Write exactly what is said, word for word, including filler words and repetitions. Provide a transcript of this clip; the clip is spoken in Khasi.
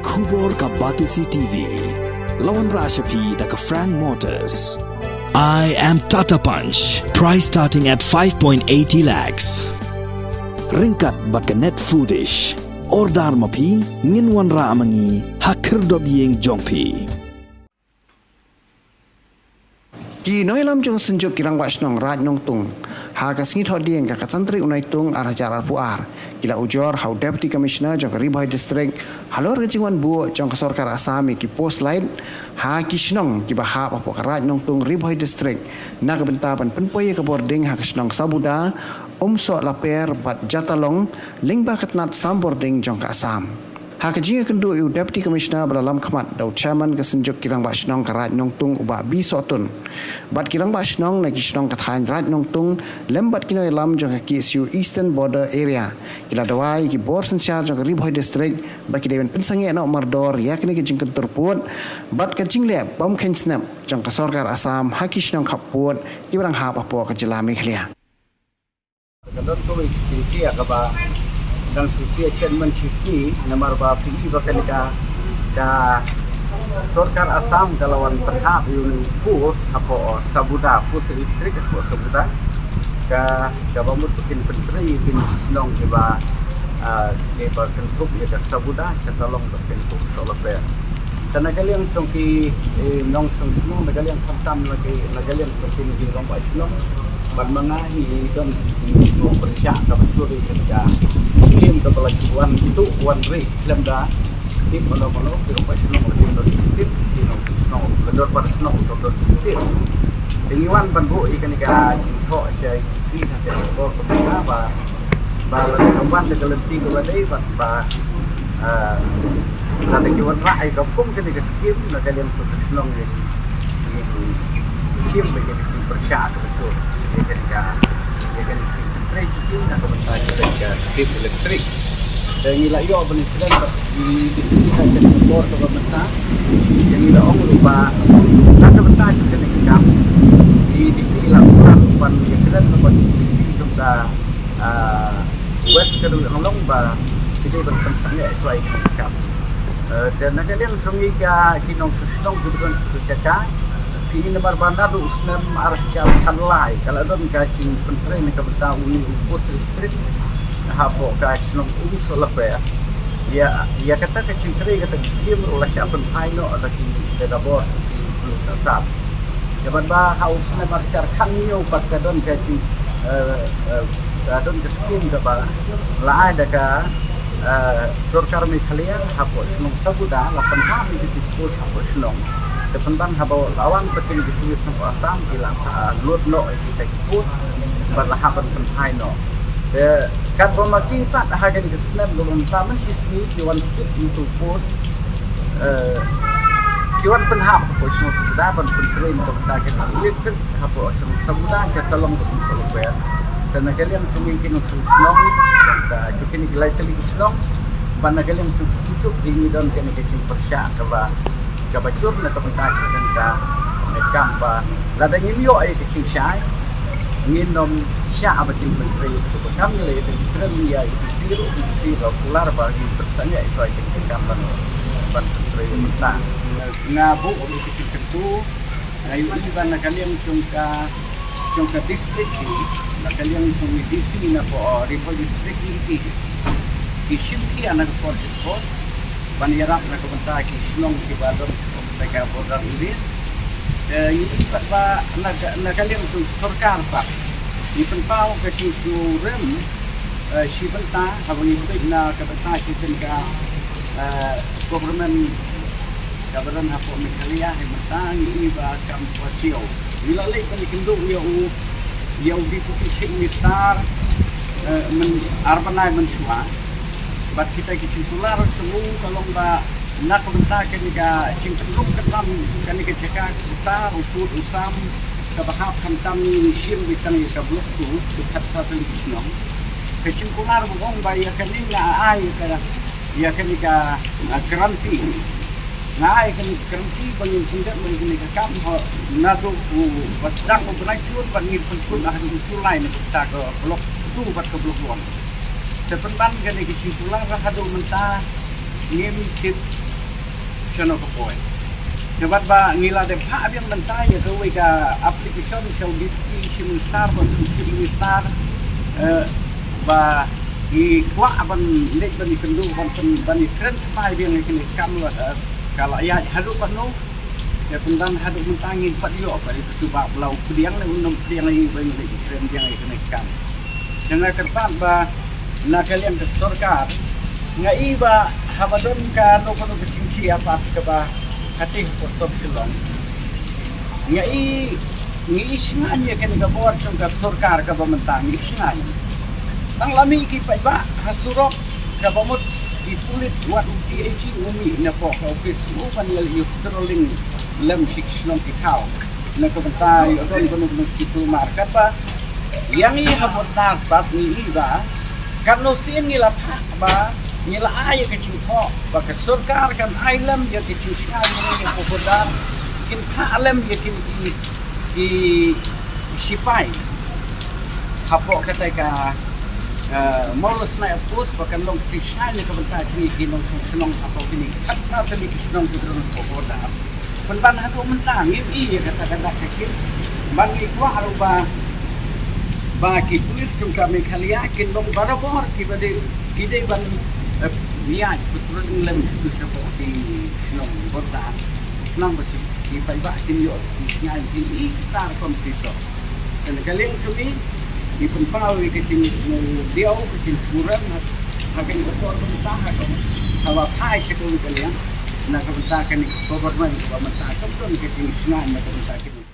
Khubor ka Batesi T V. La wanrah sha phi da ka Frank Motors. I am Tata Punch. Price starting at five point eighty lakhs. Ryngkat bad ka Net Foodish. Order ma phi, ngin wanrah ma ngi ha khyrdop ïing jong phi. Ki nongïalam jong ka Synjuk ki Rangbah Shnong Raid Nongtung, ha ka sngi Thohdieng ka khatsynri u Naitung ar hajar arphew ar, ki la ujor ha u Deputy Commissioner jong ka Ri Bhoi District halor ka jingwan buh jong ka sorkar Assam ïa ki post light ha ki shnong kiba hap hapoh ka Raid Nongtung, Ri Bhoi District, na ka bynta ban pynpoi ïa ka bording ha ka shnong Sabuda, Umsohlaper bad Jatalong, lyngba ka tnat sam bording jong ka Assam. Ha ka jingïakynduh ïa u Deputy Commissioner ba la lam khmat da u Chairman ka Synjuk ki Rangbah Shnong ka Raid Nongtung u Bah B. Sohtun bad ki rangbah shnong na ki shnong ka thaiñ Raid Nongtung lem bad ki nongïalam jong ka K S U Eastern Border Area, ki la dawa ïa ki bor synshar jong ka Ri Bhoi District ba ki dei ban pynsangeh noh mardor ïa kane ka jingkyntur pud bad ka jingleh bym kheiñ snep jong ka sorkar Assam ha ki shnong khappud kiba dang hap hapoh ka jylla Meghalaya. Ka don kawei ka jingkit kaba dang shu kit shen man shu kit, namar ba phi i ba kane ka, ka sorkar Assam ka la wan pynhap ïa une u post hapoh Sabuda, post electric hapoh Sabuda. Ka, kaba mut ba kin pyntrei ïa kine ki shnong kiba, ah, kiba kynthup ïa ka Sabuda, Chatalong bad Umsohlaper. Te na ka liang jong ki, eh, nongshong shnong, na ka liang khamtam na ki, na ka liang jong ki, ki rangbah shnong. Bad ma nga hi don ki pyrshah kaba suri kane ka skim kaba la shu wan tu wan ri khlem da tip mano mano ki rangbah shnong la ki don tip, ki nongshong shnong, ki dorbar shnong ki don tip. Te ngi wan ban buh ïa kane ka jingthoh sha ki na ka por kaba ba Ba lada ka wan da ka lynti kaba dei bad ba, ah, lada ki wanrah ïa ka kum kane ka skim na ka liang jong ka shnong ïa, ïa, ïa skim ba ïa ka jingpyrshah kaba shu ïa kane ka, ïa kane ka jingpyntrei jong ki na ka bynta jong ka skim elektrik. Te ngi la ïoh ban ïakren bad ki D C na kane ka por kaba mynta. Te ngi la ong ruh ba na ka bynta jong kane ka kam, ki D C la kular ruh ban ïakren bad ki D C jong ka ah, West Karbi Anglong ba ki dei ban pynsangeh shuwa ïa kane ka kam. Eh, te na ka liang jong ngi ka ki nongshong shnong kiba don sha ka, ki i namar ba naduh u snem ar hajar khatlai ka la don ka jingpyntrei na ka bynta une u post electric hapoh ka shnong Umsohlaper. Ïa, ïa kata ka jingtrei kata ka skim ruh la shah pynphai noh da ki, da ka bor ki, ki, ki, Ïa ban ba ha u snem ar hajar khathynñiew pat ka don ka jing, eh, eh, ka don ka skim kaba la ai da ka, eh, sorkar Meghalaya hapoh shnong Sabuda la pynhap ïa ki post hapoh shnong. Te pynban haba la wan pat kine ki post hapoh Assam ki la, ah, lut noh ïa kita ki post bad la hap ban pynphai noh. Te katba ma ki pat ha kane ka snem kaba mynta mynta shi sngi ki wan kit ïa ki post, eh, ki wan pynhap hapoh shnong Sabuda ban pyntrei na ka bynta ka electric hapoh shnong Sabuda, Chatalong bad Umsohlaper. Te na ka liang jong ngi ki nongshong shnong, ka jong kine ki lai tylli ki shnong, bad na ka liang jong ki shuh ki ngi don kane ka jingpyrshah kaba, kaba jur na ka bynta ka jong ka, ka kam ba lada ngim ïoh ïa ka jingshai, ngin ym shah ban jingpyntrei ïa ka kam. Ngi la ïa ka jingkren ïa ka jingkren ruh, ka jingkren ruh kular ba ngin pynsangeh ïa ka jingkren kam ban, ban pyntrei ïa ka. Nga buh ïa ka jingkyntu, nga ïohi ba na ka liang jong ka, jong ka district hi, na ka liang jong i D C na ka, oh, Ri Bhoi District hi, ki, ki shim khia na ka por ki por ban ïarap na ka bynta ki shnong kiba don na ka border area. Eh, ngi pat ba na ka, na ka liang jong sorkar pat ngi pynpaw ka jingsngewrem, eh, shi bynta haba ngi peit na ka bynta ki jong ka, eh, government kaba don hapoh Meghalaya hi mynta ngi i ba kam pyrshah. Ngi la leit ban ïakynduh ïa u, ïa u Deputy Chief Minister, eh, myn, ar bnai mynshuwa. Bad kita ki jingkular jong u ka long ba na ka bynta kane ka jingpynrung kyrpang kane ka jaka ka bynta u pud u sam kaba hap khamtam ngi shim beit tang ïa ka Block two, ki khatphra tylli ki shnong. Ka jingkular ba ong ba ïa kane nga ai ka, ïa kane ka, ah, guarantee. Nga ai kane ka guarantee ba ngin pyndep ïa kane ka kam ho naduh u ba sdang u bnai Jun bad ngin pynkut haduh u July na ka bynta ka Block two bad ka Block one. Te pynban kane ka jingkular haduh mynta ngim tip Shano ka poi. Te bad ba ngi la dep phah biang mynta ïa kawei ka application sha u Deputy Chief Minister bad u Chief Minister, eh, ba ngi kwah ban leit ban ïakynduh ban pyn-, ban ïakren thymmai biang ïa kane ka kam, eh, ka la ïaid haduh katno. Te pynban haduh mynta ngim pat ïoh ba ïa ka shu ba la u pdiang ne un ym pdiang ïa ba ngi leit ïakren biang ïa kane ka kam. Te nga kyrpad ba na ka liang ka sorkar, nga i ba haba don kano kano ka jingkhih apat kaba ha ti ha por sop Shillong, nga i, nga i shngaiñ ïa kane ka bor jong ka sorkar kaba mynta, nga i shngaiñ. Tang la mih ki paidbah ha surok kaba mut ki pulit wat u T A G u mih napoh ka ophis u ban ïa, ïa patrolling lem sha ki shnong ki thaw. Na ka bynta ïa u don kano kano ki kulmar katba ïa ngi ha Bordar pat ngi i ba katno sien ngi la phah ba ngi la ai ïa ka jingthoh ba ka sorkar kan ai lem ïa ka jingshngaiñ ïa ka Bordar, kin phah lem ïa kine ki, ki sipai hapoh katai ka, eh, Mawlasnai Outpost ba kan long ka jingshngaiñ na ka bynta jong ngi ki nongshong shnong hapoh kine ki khatphra tylli ki shnong ki don hapoh Bordar. Pynban haduh mynta ngim i ïa kata ka dak ka sien. Ban ngi kwah ruh ba, ba ki pulit jong ka Meghalaya kin long barabor kiba dei, ki dei ban, eh, ïaid patrolling lem sha hapoh ki shnong Bordar. Khnang ba ki, ki paidbah kin ïoh ki shngaiñ kin i kita rukom shisha. Te na ka liang jong ngi, ngi pynpaw ïa ka jingdiaw, ka jingsngewrem ha, ha kane ka por mynta, ha ka, haba phai sha kawei ka liang na ka bynta kane ka government kaba mynta kam don ka jingshngaiñ na ka bynta kane.